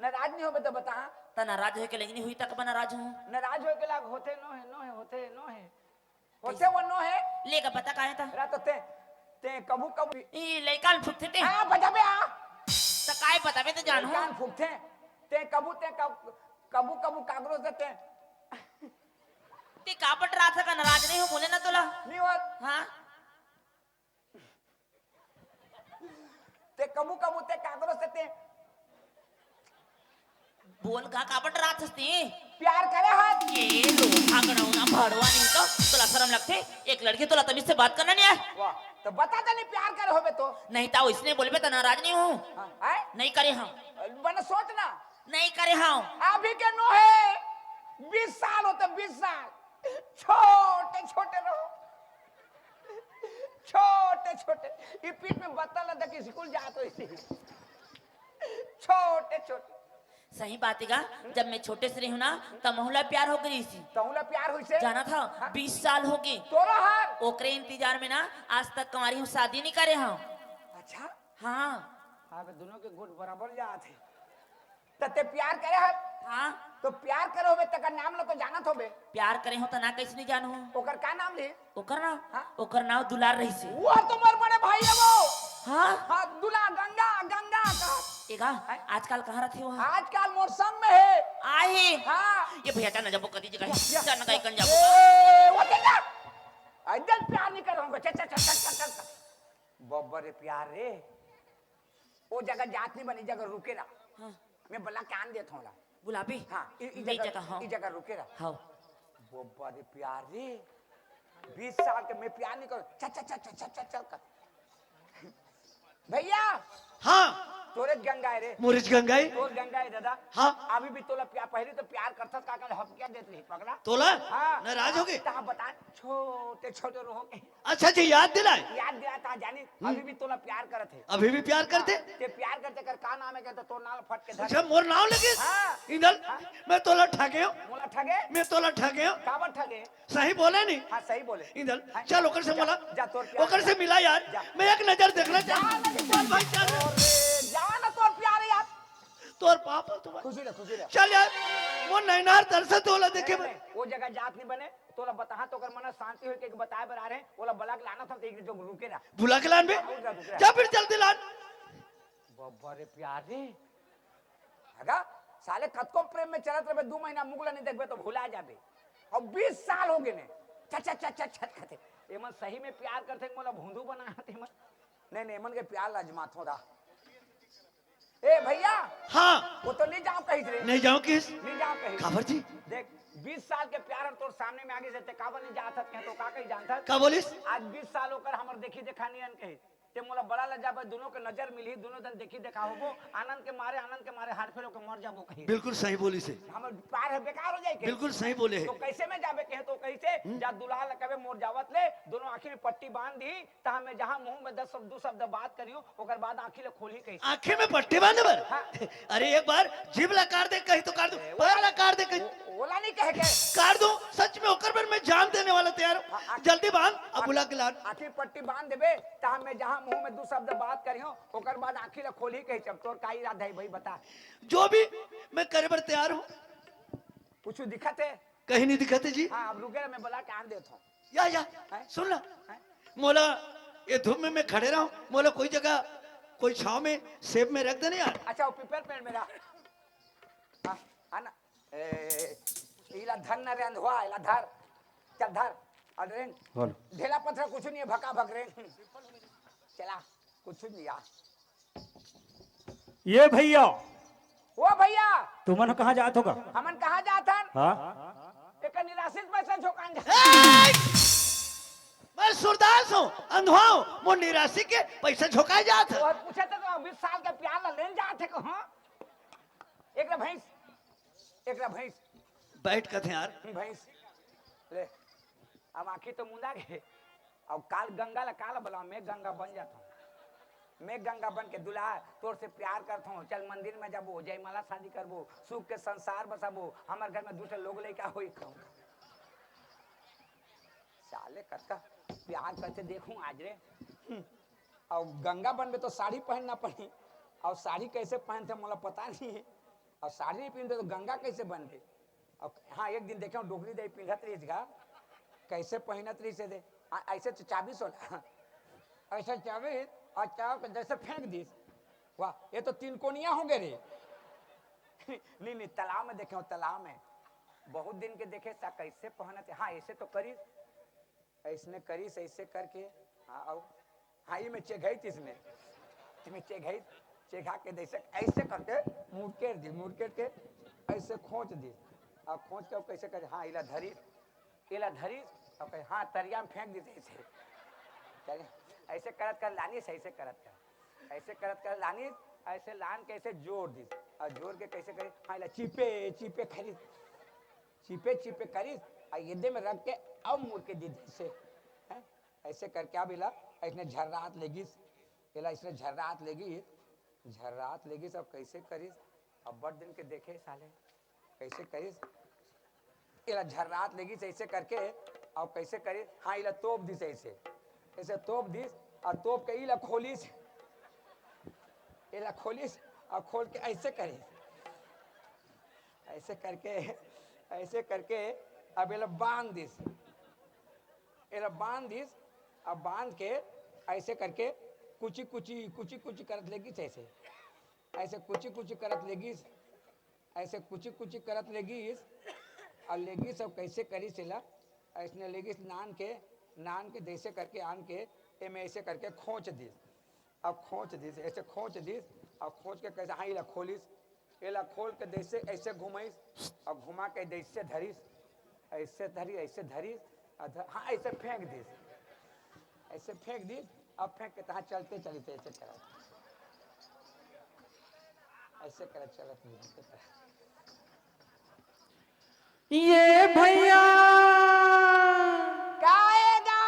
नाराज नहीं होबे तो बता। त नाराज होए के लइक नहीं हुई, तक बा नाराज हूँ। नाराज होए के लाग होथे नो है, नो है, होथे नो है। होथे वो नो है। लेगा पता काहे था? रा तो ते, ते कभू कभू ई लइका ल फुकथे ते। हाँ, बजाबे आ। त काय बताबे ते जानहूँ। लइका ल फुकथे। ते कभू, ते कब-, कभू कभू काकरो से ते। ते काबर डरात हस का? नाराज नहीं हो, बोले ना तोला। नहीं होत। हाँ। ते कभू कभू ते काकरो से ते। बोल गा, काबर डरात हस ते? प्यार करे हस। ये लो, भागड़ौना भड़वा नहीं तो, तोला शर्म लगथे? एक लड़की तोला तमीज से बात करना नहीं आए? वाह, तो बता दे नहीं प्यार करे होबे तो। नहीं तो इसने बोलबे तो नाराज नहीं हूँ। हाँ, हैं? नहीं करे हम। बने सोच ना। नहीं करे हम। अभी के नो है, बीस साल होते, बीस साल। छोटे छोटे रहो, छोटे छोटे। ये पीठ में बत्तल न तक स्कूल जात हो इसी। छोटे छोटे। सही बात है गा, जब मैं छोटे से रही हूँ ना, तब महूला प्यार हो गई थी। तहूला प्यार हुई से? जाना था, हाँ। बीस साल हो गए। तोरा हाल? ओकरे इंतजार में ना, आज तक कुंवारी हूँ, शादी नहीं करे हम। अच्छा? हाँ। हाँ, बे, दोनों के गुट बराबर जात है। त ते प्यार करे हस? हाँ। तो प्यार करे होबे, तेकर नाम ल तो जानत होबे। प्यार करे हो त ना, कइसे नहीं जानहूँ? ओकर का नाम ले? ओकर नाम? हाँ। ओकर नाम दुलार रहिसे। वो तो मोर बड़े भाई हे वो। हाँ? हाँ, दुला, गंगा, गंगा का। ए गा, हैं? आजकल कहाँ रथे वो? आजकल मोर संग में हे। आहे। हाँ। ए भैया, चल ना, जब वो कती जगह हे। या, या, चल ना, या। कहीं कन जाबो। ए, वो देख ना। अइदन प्यार नहीं कर रहूँगा। चल, चल, चल। बब्बर रे प्यार रे। ओ जगह जात नहीं बने, जगह रुके रहा। हाँ। मैं बला के आन देत हूँ ला। बुलाबे? हाँ, ई, ई नहीं जगह, जगह, हाँ। ई जगह रुके रहा। हाँ। बब्बर रे प्यार रे। बीस साल के मैं प्यार नहीं करूँ। चल, चल, चल, चल, चल, चल, चल कर। भैया। हाँ। तोरे गंगा हे रे। मोरिच गंगा हे। तोर गंगा हे दादा। हाँ। अभी भी तोला प्यार, पहले तो प्यार करथस का, कल हबकिया देत रही पगला। तोला? हाँ। नाराज हो गे? तहाँ बता, छोटे, छोटे रहो के। अच्छा जी, याद दिलाए। याद दिला, तहाँ जानी, हम्म। अभी भी तोला प्यार करत हे। अभी भी प्यार करथे? हाँ, ते प्यार करथे कर का नाम हे, के तो तोर नाम फट के धर। अच्छा, मोर नाम लगे? हाँ। इंदल, हाँ। मैं तोला ठगे हूँ। मोला ठगे? मैं तोला ठगे हूँ। काबर ठगे? सही बोले नहीं? हाँ, सही बोले। इंदल, हाँ, चल ओकर से जा, मिला। जा, तोर प्यार ओकर से मिला यार। जा। मैं एक नजर देखना जा चाहता हूँ। ना, चल भाई, चल। अरे, जा ना, तोर प्यार हे यार। तोर पाप हे तुम्हारा। खुशी रह, खुशी रह। चल यार, वो नैनार दर्शन तो होला देखे नहीं, भाई। नहीं, वो जगह जात नहीं बने। तोला बताहा तो ओकर मन शांति होई के बताए बर आ रहे हैं। ओला बला के लाना था, तो एक जो रुके ना। बुला के लान बे। हाँ, रुक जा, रुक जा। जा फिर जल्दी लान। बब्बर रे प्यार रे। अगा, साले कतको प्रेम में चलत रहबे, दू महीना मुख ला नहीं देखबे तो भुला जाबे। अब बीस साल हो गए ने। चट, चट, चट, चट, चट करते। एमन सही में प्यार करथे, मोला भोंदू बनाथे एमन। नहीं, नहीं, एमन के प्यार ला आजमात हो रहा। ए भैया। हाँ। वो तो नहीं जाओ कहीं रे। नहीं जाओ किस? नहीं जाओ कहीं। काबर जी? देख, बीस साल के प्यार हम तोर सामने में आगे से ते काबर नहीं जात हस, कहे तो का कहीं जानत हस? का बोलिस? आज बीस साल होकर हमर देखी देखा नहीं अन कही। ते मोला बड़ा लज्जा बा, दोनों के नजर मिली, दोनों दिन देखी देखा होबो, आनंद के मारे, आनंद के मारे हार्ट फेल होकर मर जाबो कहीं। बिल्कुल सही बोलिस हे। हमर प्यार हे बेकार हो जाए के। बिल्कुल सही बोले हे। तो कैसे में जाबे कहे तो कैसे? हम्म। जा दुल्हा ल कबे मोर जावत ले, दोनों आँखी में पट्टी बांध दी, तहाँ में जहाँ मुँह में दस शब्द, दो शब्द बात करियो, ओकर बाद आँखी ल खोलही कैसे? आँखी में पट्टी बांधे बर? हाँ। अरे एक बार जीभ ला काट दे कहीं तो काट दो, ए, पैर ला काट दे कहीं। ओ-, ओला नहीं कहे के। काट दो, सच में ओकर बर मैं जान देने वाला तैयार हूँ। हाँ, आँख-, जल्दी बांध, अब आँख-, बुला के लान। आँखी पट्टी बांध देबे, तहाँ में जहाँ मुँह में दो शब्द बात करियो, ओकर बाद आँखी ला खोलही कहीं। अब तोर का इरादा हे भाई बता। जो भी मैं करे बर तैयार हूँ। कुछ दिखत हे? कहीं नहीं दिखत हे जी। हाँ, अब रुके रह, मैं बला के आन देत हूँ। या, या, हैं? सुन ना। हैं? मोला, ये धूप में मैं खड़े रहूं, मोला कोई जगह, कोई छांव में, सेब में रख दे ना यार। अच्छा, वो पीपर पेड़ में रख। हाँ, है ना? ए, इला धर ना रे अंधवा, इला धर। चल धर। और रे, बोल। ढेला पत्थर कुछ नहीं है, भका भक रे। चला, कुछ नहीं यार। ये भैया। ओ भैया। तुमन कहाँ जात हो गा? हमन कहाँ जात हन? हाँ? एक निराशित पैसा झोंकान जा। ए! मैं सूरदास हूँ, अंधवा हूँ, मोर निराशी के पैसा झोंकाए जात हे। और पूछे तो, तो बीस साल के प्यार ला लेन जात हे को, हाँ? एक रे भैंस, एक रे भैंस। बैठ कथे यार। भैंस। ले। अब आँखी तो मुंदा गे। अब काल गंगा ला, काल बला, मैं गंगा बन जाता हूँ। मैं गंगा बन के, "दुलार, तोर से प्यार करता हूँ, चल मंदिर में जाबो, जयमाला शादी करबो, सुख के संसार बसाबो, हमर घर में दूसरे लोग लइका होई।" साले कतका प्यार करते देखूं आज रे। हम्म। अब गंगा बनबे तो साड़ी पहनना पड़ी। अब साड़ी कैसे पहनते मोला पता नहीं है। अब साड़ी नहीं पहनते तो गंगा कैसे बनबे? अब हाँ, एक दिन देखे हूँ डोकरी दाई पिंधत रहिस गा, कैसे पहनत रहिस हे दे। आ, ऐसे तो चाबिस होला, ऐसे चाबिस और चाव के जैसे फेंक दिस। वाह, ये तो तीन कोनिया हो गए रे। नहीं, नहीं, तालाब में देखे हूँ, तालाब में बहुत दिन के देखे सा कैसे पहनत हे। हाँ, ऐसे तो करिस, ऐसने करिस, ऐसे करके, हाँ, अउ, हाँ, ई में चेघाई तीस में, ई में चेघाई, चेघा के जैसे, ऐसे करके, मुड़केर दी, मुड़केर के, ऐसे खोंच दी, अब खोंच के अब कैसे करे, हाँ, इला धरी, इला धरी, अब कहे, हाँ, तरिया में फेंक दी ऐसे, तरिया, ऐसे करत कर लानिस, ऐसे करत कर, ऐसे करत कर लानिस, ऐसे लान के ऐसे जोर दी, और जोर के कैसे करे, हाँ, इला चिपे, चिपे खरीद, चिपे चिपे करिस, आ एदे में रख के अब मुड़ के दे दिस, हैं? ऐसे करके अब इला ऐसने झर्रात लेगिस, इला ऐसने झर्रात लेगिस, झर्रात लेगिस, अब कैसे करिस, अब बड़ दिन के देखे साले, कैसे करिस, इला झर्रात लेगिस ऐसे करके, अब कैसे करिस, हाँ, इला तोप दिस ऐसे, ऐसे तोप दिस, और तोप के इला खोलिस, इला खोलिस, और खोल के ऐसे करिस, ऐसे करके, ऐसे करके अब एला बांध दिस, एला बांध दिस। अब बांध के ऐसे करके कुची कुची, कुची कुची करत लेगिस, ऐसे, ऐसे कुची कुची करत लेगिस, ऐसे कुची कुची करत लेगिस। और लेगिस, अब कैसे करिस एला? ऐसने लेगिस, नान के, नान के जैसे करके आन के एमे ऐसे करके खोंच दिस। अब खोंच दिस, ऐसे खोंच दिस। अब खोंच के कैसे, हाँ, एला खोलिस, एला खोल के जैसे ऐसे घुमाइस, अब घुमा के जैसे धरिस, ऐसे धरी, ऐसे धरिस, अध-, हाँ, ऐसे फेंक दिस, ऐसे फेंक दिस। अब फेंक के तहाँ चलते चलते ऐसे करत, ऐसे करत चलत नहीं, ऐसे करत। ये भैया, का ए गा?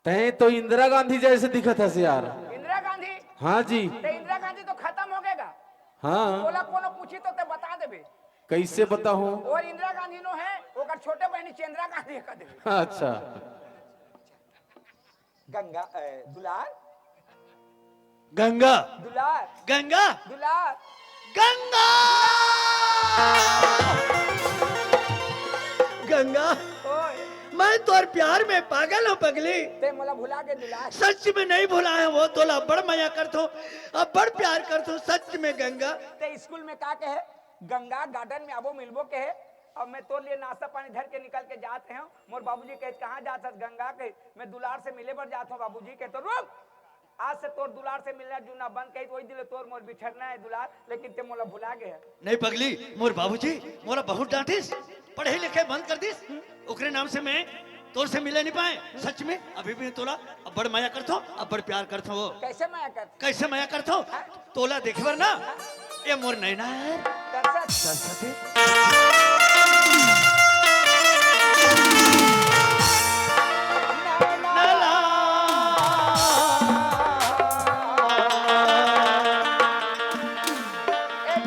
तैं तो इंदिरा गांधी जैसे दिखत हस यार। इंदिरा गांधी? हाँ जी। ते इंदिरा गांधी तो खत्म हो गए गा। हाँ। तोला कोनो पूछी तो ते बता देबे। कैसे बताहूँ? और इंदिरा गांधी नो है, ओकर छोटे बहनी चंद्रा गांधी है, कह देबे। अच्छा। गंगा, ए, दुलार। गंगा। दुलार। गंगा। दुलार। गंगा। गंगा। ओए। मैं तोर प्यार में पागल हूँ पगली। ते मोला भुला गे दुलार। सच में नहीं भुलाए हूँ, तोला अब्बड़ मया करथों, अब्बड़ प्यार करथों सच में गंगा। ते स्कूल में का कहे? गंगा गार्डन में आबो मिलबो कहे। अब मैं तोर लिए नाश्ता पानी धर के निकल के जात हूँ। मोर बाबूजी कहे, "कहाँ जात हस गंगा?" कहे, "मैं दुलार से मिले बर जात हूँ बाबूजी।" कहे, "तो रुक, आज से तोर दुलार से मिलना जुलना बंद।" कही, "वही दिले तोर मोर बिछड़ना है दुलार, लेकिन ते मोला भुला गए है।" नहीं पगली, मोर बाबूजी मोला बहुत डांटिस, पढ़े लिखे बंद कर दिस। ओकरे नाम से मैं तोर से मिले नहीं पाए। सच में अभी भी तोला अब्बड़ मया करथों, अब्बड़ प्यार करथों। कैसे मया कर? कैसे मया करथों? हाँ? तोला देखे बर ना, ये मोर नैना है। तरसत। तरसत है। नैना। नैना।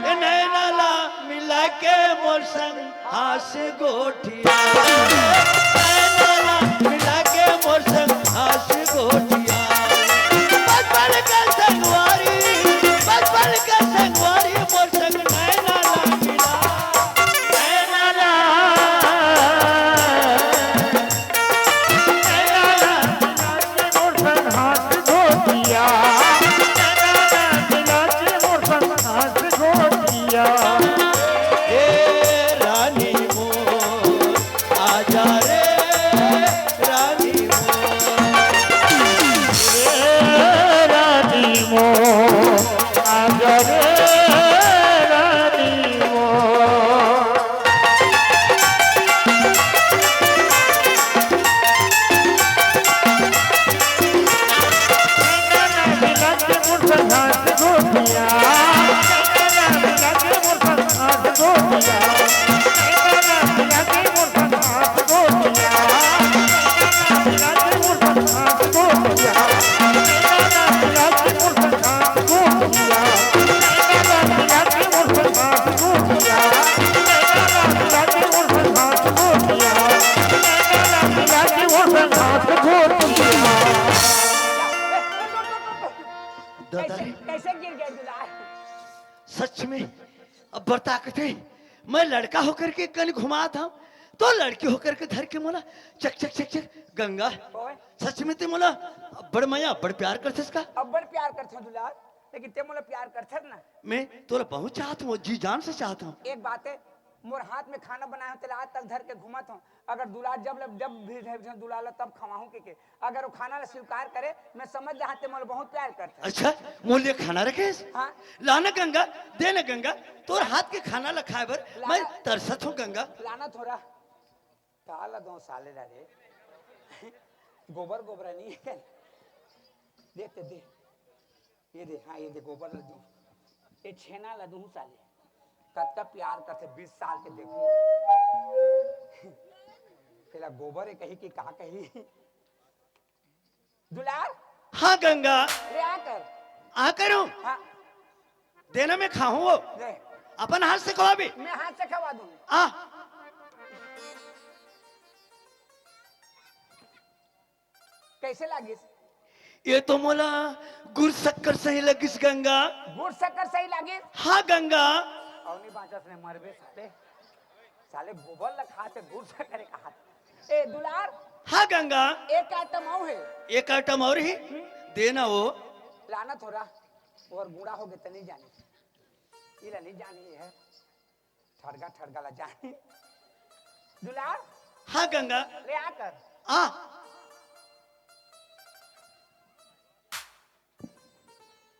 ए नैना ला मिला के मोर संग हास गोठिया। नैना ला मिला के मोर संग हास गोठिया। बचपन के संगवारी, बचपन के संगवारी मोर संग नैना ला मिला। नैना ला। ए रानी मोर, आजा रे रानी मोर। ए रानी मोर, आजा रे रानी मोर। दादा कैसे, रे। कैसे गिर गए दुलार? सच में, अब्बड़ ताकत है। मैं लड़का होकर के कन घुमात हूँ, तो लड़की होकर के धर के मोला चक, चक, चक, चक, गंगा। ओए। सच में ते मोला अब्बड़ मया, अब्बड़ प्यार करथस का? अब्बड़ प्यार करथों दुलार, लेकिन ते मोला प्यार करथस ना? मैं तोला बहुत चाहत हूँ, जी जान से चाहत हूँ। एक बात है, मोर हाथ में खाना बनाए हो, तेला आज तक धर के घूमत हूँ। अगर दुलार जब ले, जब भी रहे, दुलार ला तब खवाहूँ के, के। अगर वो खाना ला स्वीकार करे, मैं समझ जाहूँ ते मोला बहुत प्यार करथे। अच्छा, मोर लिए खाना रखेस? हाँ। ला ना गंगा, दे ना गंगा, तोर हाथ के खाना ला खाए बर लाना। मैं तरसत हूँ गंगा। लाना थोड़ा। काला दो साले ला रे। गोबर गोबरा नहीं है। दे ते दे। ये दे, हाँ, ये दे, गोबर ला दूँ। ये छेना ला दूँ साले। कतका प्यार करथे, बीस साल के देखूँ। तेला गोबर है कही कि का कही? दुलार? हाँ गंगा। रे आ कर। आ करूँ? हाँ। देना मैं खाहूँ वो। ले। अपन हाथ से खवा भी। मैं हाथ से खवा दूँ। आ। कैसे लागिस? ये तो मोला गुर शक्कर सही लगिस गंगा। गुर शक्कर सही लागिस? हाँ गंगा। अउ नहीं बांचस ने मरबे साले। साले गोबर ला खाथे, गुड़ सा करे कहाथे। ए दुलार। हाँ गंगा। एक आइटम अउ हे। एक आइटम अउ ही। हम्म। देना वो। लाना थोड़ा। अउ गुड़ा होगे त नहीं जाने। इला नहीं जाने हे। ठड़गा ठड़गा ला जाने। दुलार। हाँ गंगा। ले आ कर। आ।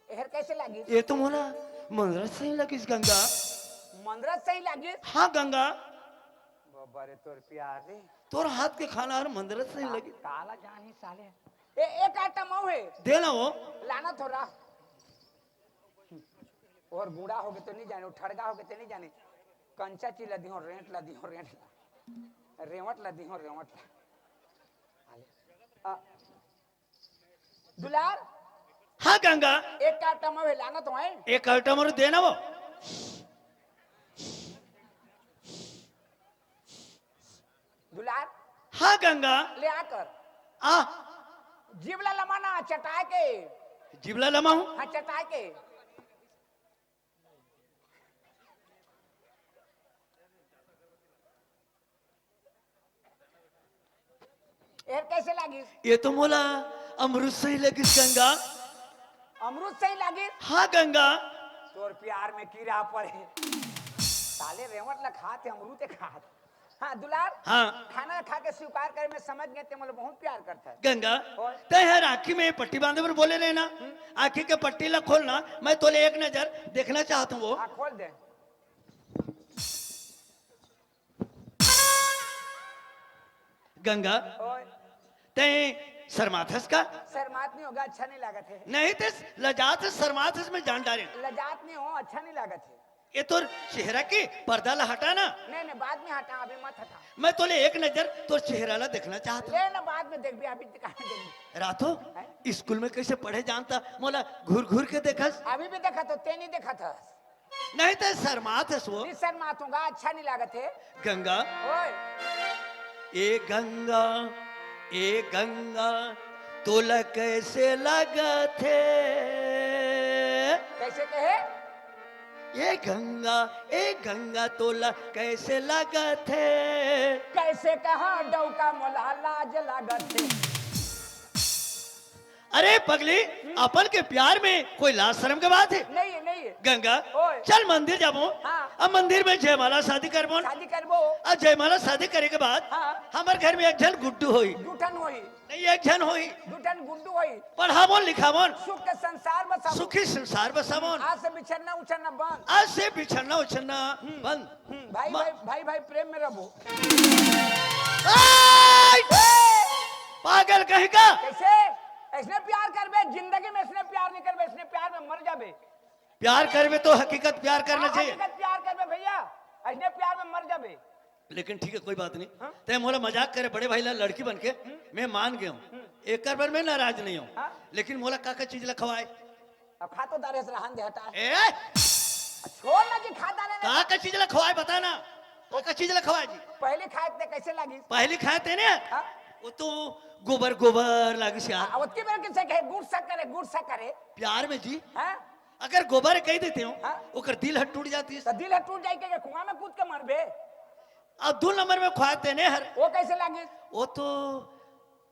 एहर कैसे लागिस? ये तो मोला मंदरस सही लगिस गंगा। मंदरस सही लागिस? हाँ गंगा। बाबा रे तोर प्यार रे। तोर हाथ के खाना हर मंदरस सही लगिस। काला जानी साले। ए, एक आइटम अउ हे। दे ना वो। लाना थोड़ा। अउ गुड़ा होगे त नहीं जाने, अउ ठड़गा होगे त नहीं जाने। कंचा चीज ला दिहो, रेंट ला दिहो, रेंट ला। रेवट ला दिहो, रेवट ला। आ ले। आ, दुलार। हाँ गंगा। एक आइटम अउ हे, लाना तो हे। एक आइटम अउ देना वो। दुलार। हाँ गंगा। ले आ कर। आ। जीभ ला लमा ना, चटाए के। जीभ ला लमा हूँ। हाँ, चटाए के। एहर कैसे लागिस? ये तो मोला अमरूद सही लगिस गंगा। अमरूद सही लागिस? हाँ गंगा। तोर प्यार में कीड़ा पड़े। साले रेवट ला खाथे, अमरूद खाथे। हाँ दुलार। हाँ। खाना खा के स्वीकार करे, मैं समझ गेंव ते मोला बहुत प्यार करथस। गंगा, ओए। तैं हर आँखी में पट्टी बांधे बर बोले रहे ना, हम्म। आँखी के पट्टी ला खोलना, मैं तोला एक नजर देखना चाहत हूँ वो। हाँ, खोल दे। गंगा, ओए। तैं शर्माथस का? शर्मात नहीं हों गा, अच्छा नहीं लागत हे। नहीं ते लजात हस, शर्माथस, मैं जान डारेंव। लजात नहीं हों, अच्छा नहीं लागत हे। ये तोर चेहरा के पर्दा ला हटा ना। नहीं, नहीं, बाद में हटा, अभी मत हटा। मैं तोला एक नजर तोर चेहरा ला देखना चाहत हूँ। ले ना, बाद में देखबे, अभी काहे देखबे? रातो, हैं? स्कूल में कैसे पढ़े जानता, मोला घूर घूर के देखस। अभी भी देखत हों, तैं नहीं देखत हस। नहीं ते शर्माथस वो। नहीं शर्मात हों गा, अच्छा नहीं लागत हे। गंगा। ओए। ए गंगा, ए गंगा, तोला कैसे लागत हे? कैसे कहे? ए गंगा, ए गंगा, तोला कैसे लागत हे? कैसे कहा डौका, मोला लाज लागत हे। अरे पगली, हम्म। अपन के प्यार में कोई लाज शर्म के बात हे? नहीं हे, नहीं हे। गंगा, ओए। चल मंदिर जाबो। हाँ। अब मंदिर में जयमाला शादी करबो। शादी करबो। अब जयमाला शादी करे के बाद हाँ। हमर घर में एक झन गुड्डू होही। दू ठन होही। नहीं, एक झन होही। दू ठन गुड्डू होही। पढ़ाबोन लिखाबोन। सुख के संसार बसाबोन। सुखी संसार बसाबोन। आज से बिछड़ना उछड़ना बंद। आज से बिछड़ना उछड़ना हम्म। बंद। हम्म, भाई, म- भाई, भाई, भाई, प्रेम में रहबो। आय! पागल कहीं का। कैसे? अइसने प्यार करबे, जिंदगी में अइसने प्यार नहीं करबे, अइसने प्यार में मर जाबे। प्यार करबे तो हकीकत प्यार करना हाँ, चाहिए। हकीकत प्यार करबे भैया, अइसने प्यार में मर जाबे। लेकिन ठीक हे, कोई बात नहीं। हाँ? तैं मोला मजाक करे, बड़े भाई ला लड़की बन के, हम्म। मैं मान गेंव। हम्म। एकर बर मैं नाराज नहीं हों। हाँ? लेकिन मोला का का चीज ला खवाए? अब खा तो डारेस, रहन दे, हटा। ए! छोड़ ना जी, खा डारे ना। का का चीज ला खवाए, बता ना। का का चीज ला खवाए जी? पहली खाए ते कैसे लागिस? पहली खाए ते ने? हाँ? वो तो गोबर गोबर लागिस यार। आ, ओतकी बेर कैसे कहे, गुड़ सा करे, गुड़ सा करे। प्यार में जी। हाँ? अगर गोबर कह देते हो, हाँ? ओकर दिल हर टूट जातिस। तो दिल हर टूट जाई के कुआं में कूद के मरबे। अब दू नंबर में खवाए ते ने हर। वो कैसे लागिस? वो तो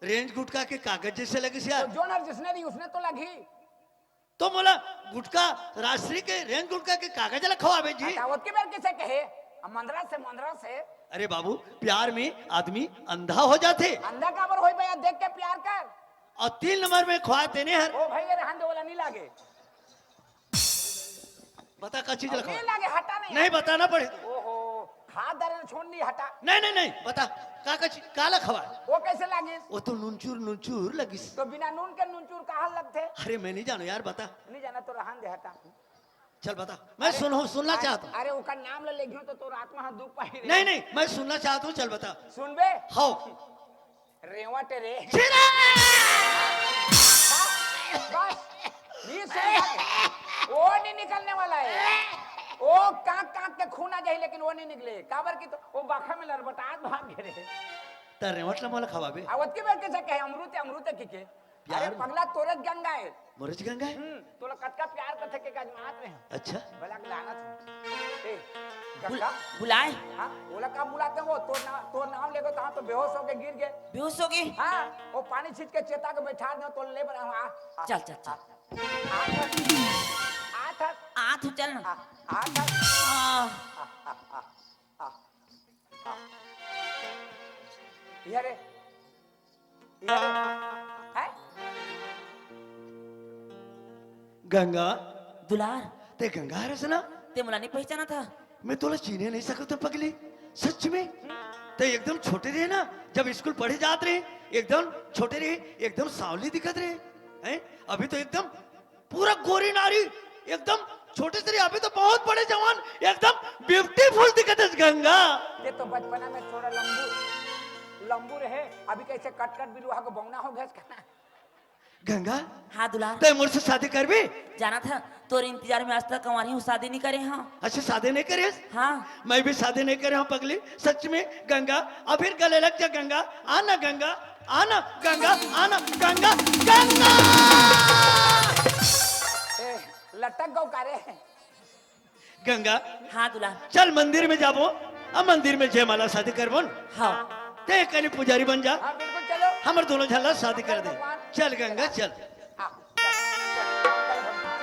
रेंज गुटखा के कागज जैसे लगिस यार। तो जोन हर जिसने दी, उसने तो लगी। तो मोला गुटखा, राजश्री के रेंज गुटखा के कागज ला खवाबे जी। हटावत के बेर कैसे कहे? अब मंदरा से, मंदरा से। अरे बाबू, प्यार में आदमी अंधा हो जाथे। अंधा काबर होई भैया, देख के प्यार कर। अउ तीन नंबर में खवाए ते ने हर। ओ भैया, रहन दे, वाला नहीं लागे। बता का चीज ला खवाए? नहीं लागे, हटा नहीं। नहीं, बताना पड़े। ओहो, खा डारे ना, छोड़ नहीं, हटा। नहीं, नहीं, नहीं, बता। का का चीज, काला खवाए? वो कैसे लागिस? वो तो नुनचुर, नुनचुर लगिस। तो बिना नून के नुनचुर कहाँ लगथे? अरे, मैं नहीं जानों यार, बता। नहीं जाना तो रहन दे, हटा। चल बता, मैं अरे, सुनहूँ, सुनना अरे, चाहत हूँ। अरे, ओकर नाम ले लेगियो तो तोर आत्मा ह दुख पाही रे। नहीं, नहीं, मैं सुनना चाहत हूँ, चल बता। सुनबे? हाँ। रेवट रे। छिरा! बस, ये सुन ले। वो नहीं निकलने वाला है। वो कांक कांक के खून आ जाए, लेकिन वो नहीं निकले। काबर की तो वो बाखा में लरबटात भाग गए रे। त रेवट ला मोला खवाबे? आवत के बेर कैसे कहे, अमरूद, अमरूद की के? अरे यार। पगला, तोरे ज गंगा हे। मोरे ज गंगा हे? हम्म, तोला कतका प्यार करथे के अजमात रहे। अच्छा। भला के लानत हे। ए, बुल-, गंगा? बुलाए? हाँ, ओला का बुलाते हो? तोर ना-, तोर नाम लेगो तहाँ तो बेहोश होके गिर गे। बेहोश हो गे? हाँ, वो पानी छीट के चेता के बैठा दे, तो ले बना, हाँ, हाँ, चल, चल, चल। हाँ। आथस। आथस। आथस, चल ना। आ, आथस। हाँ। आ, आ, आ, आ, आ। ये रे। ये रे। हैं? गंगा। दुलार। ते गंगा हरस ना? ते मोला नहीं पहचाना था। मैं तोला चीने नहीं सकत हूँ पगली, सच में। ते एकदम छोटे रहे ना, जब स्कूल पढ़े जात रहे, एकदम छोटे रहे, एकदम सांवली दिखत रहे, हैं? अभी तो एकदम पूरा गोरी नारी, एकदम छोटे से रहे, अभी तो बहुत बड़े जवान, एकदम ब्यूटीफुल दिखत हे गंगा। ते तो बचपना में थोड़ा लंबू, लंबू रहे, अभी कैसे कट कट बिलुआ को बौना हो गया इसका। गंगा, हाँ दुलार। तै मोर से शादी करबे? जाना था, तोर इंतजार में आज तक कंवारी हूँ, शादी नहीं करे हाँ। अच्छा, शादी नहीं करे? हाँ। मैं भी शादी नहीं करे हाँ पगली, सच में। गंगा, अभी गले लग जा गंगा, आना गंगा, आना गंगा, आना गंगा, गंगा। ए, लटक गो का रे? गंगा, हाँ दुलार। चल मंदिर में जाबो, अब मंदिर में जयमाला शादी करबो न। हाँ। ते कनी पुजारी बन जा। हाँ, बिल्कुल, चलो। हमर दोनों झन ला शादी कर दे। भगवान। चल गंगा, चल। हाँ, चल, चल, चल, भगवान।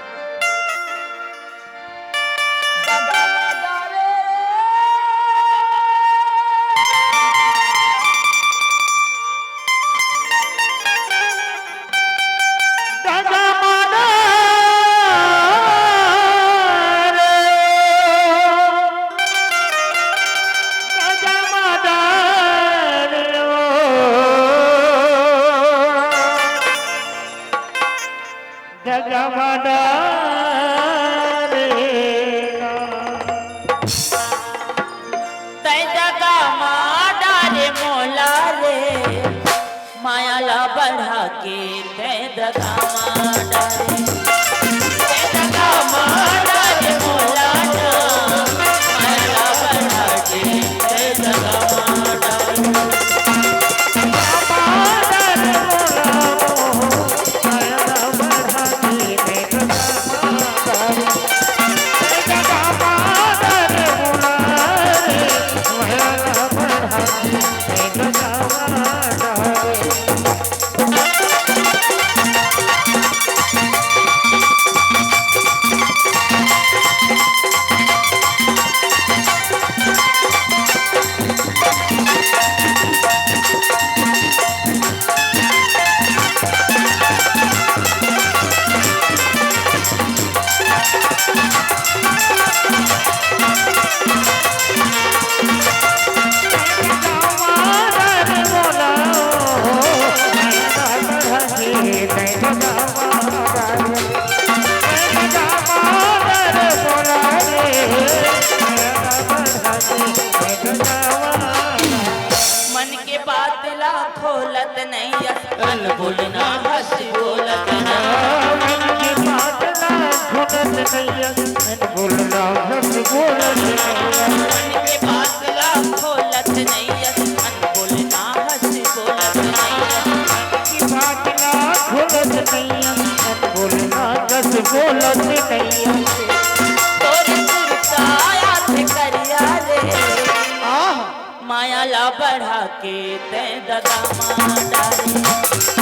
तै दगा मा डारे मोला रे, माया ला बढ़ा के तै दगा मा डारे। तै दगा मा डारे मोला ना, माया ला बढ़ा के तै दगा मा डारे। मन के बात ला खोलत नइयस, अनबोल ना हंस बोलत ना। मन के बात ला खोलत नइयस, अनबोल ना हंस बोलत ना। मन के बात ला खोलत नइयस, अनबोल ना हंस बोलत नइयस। मन के बात ला खोलत नइयस, अनबोल ना हंस बोलत नइयस। तोर कुर्ता आथे करिया रे। आह। माया ला बढ़ा के तै दगा मा डारे।